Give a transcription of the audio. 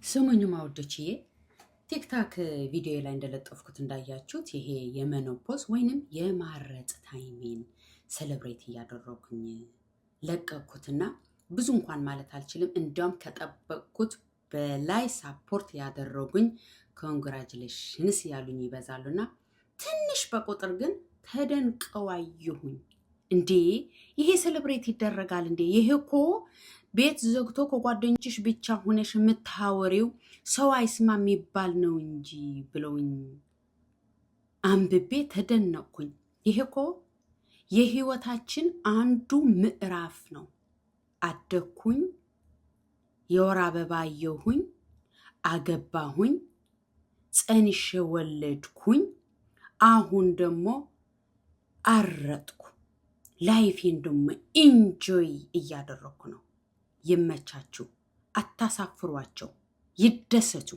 ስሙኝማ ውዶችዬ፣ TikTok ቪዲዮ ላይ እንደለጠፍኩት እንዳያችሁት ይሄ የ menopause ወይንም የማረጥ time ኤን celebrate እያደረኩኝ ለቀኩትና ብዙ እንኳን ማለት አልችልም። እንዲያውም ከጠበቅኩት በላይ support ያደረጉኝ፣ congratulations ያሉኝ ይበዛሉና ትንሽ በቁጥር ግን ተደንቀው አየሁኝ። እንዴ፣ ይሄ celebrate ይደረጋል እንዴ? ይሄ እኮ ቤት ዘግቶ ከጓደኞችሽ ብቻ ሆነሽ የምታወሪው፣ ሰው አይስማ የሚባል ነው እንጂ ብለውኝ አንብቤ ተደነቅኩኝ። ይሄ እኮ የህይወታችን አንዱ ምዕራፍ ነው። አደግኩኝ፣ የወር አበባ አየሁኝ፣ አገባሁኝ፣ ጸንሼ ወለድኩኝ። አሁን ደግሞ አረጥኩ። Life ኤን ደግሞ enjoy እያደረግኩ ነው። ይመቻችሁ፣ አታሳፍሯቸው፣ ይደሰቱ።